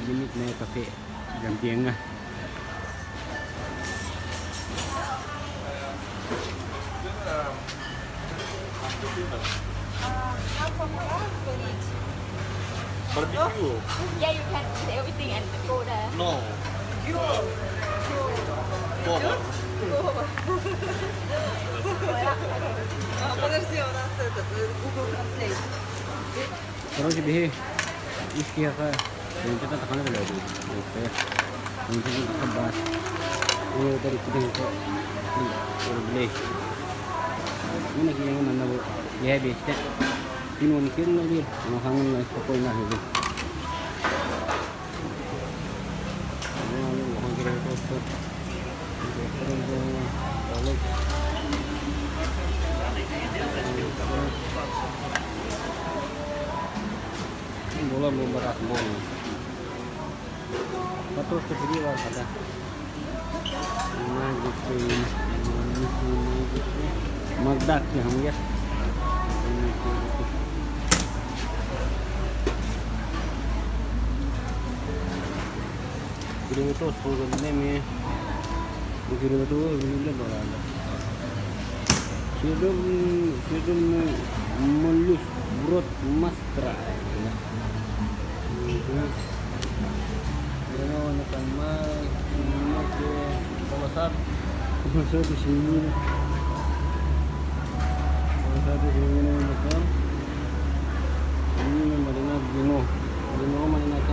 Безлимитное кафе Джампиеҥҥа. Barbecue. Yeah, you can eat everything and go there. No. Повар. А, подожди, у нас этот Google Translate. Короче, биһи үс киһиэхэ тыһыынчаттан таханы төлөөтүбүт. Тыһыынчаттан тахса баар. Ол эбэтэр 2 тыһыынча рублей. Уонна киһиэхэ манна бу киэһэ биэстэ күн 12 үлэлиир, улахаҥҥын спокойно аһыыбын. Улахан киһи Буолар буолбатах буолуо. Картошка фри бар хата. Макдак киһамыйар. Километр служебный эмиэ бу километры билиннэ барааллар. Съедобный моллюск брод мастера. Маринад вино. Вино маринад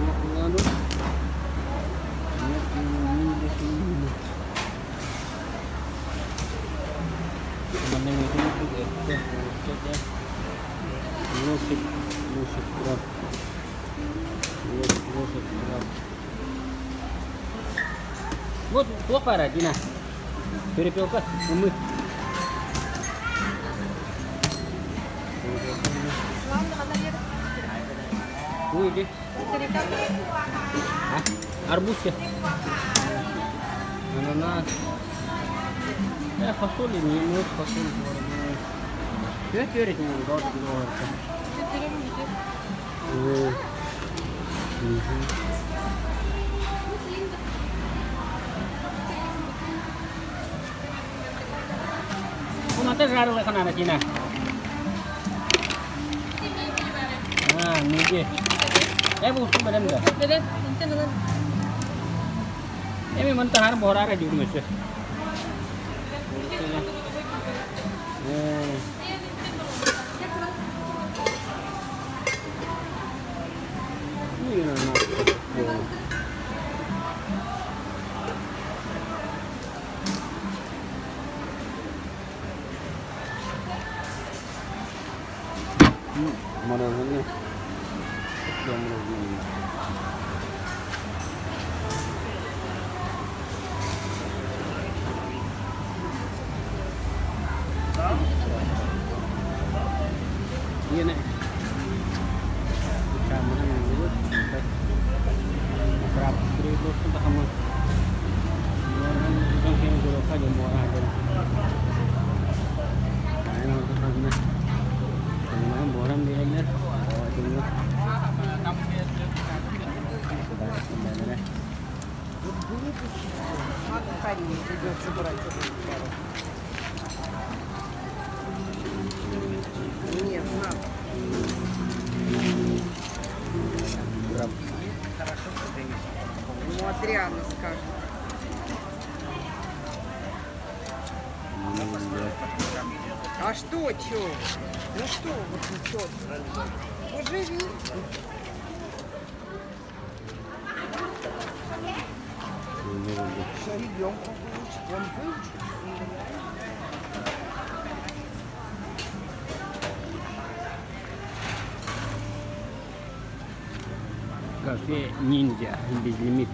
Лошадь, лошадь, краб. Лошадь, лошадь, краб. Вот плохо, Дина. Перепелка, мы. Уйди. А? Арбуз Ананас. Фасоль не может фасоль. Түөрт доллар. Мата жарылы ханана Тина. А, неге? Э, бу устун бэлэм да. Бэлэм, интен ылан. Эми мантан буһарара дьүрүм өссө. Мороженое. Мороженое. Иэнэ Парень придется брать. Нет, надо. Ему Адриана скажет. А что, чё? Ну что, вот ну чё? Поживи. Что ребенку выучит? Он выучит. Кафе Ниндзя безлимит.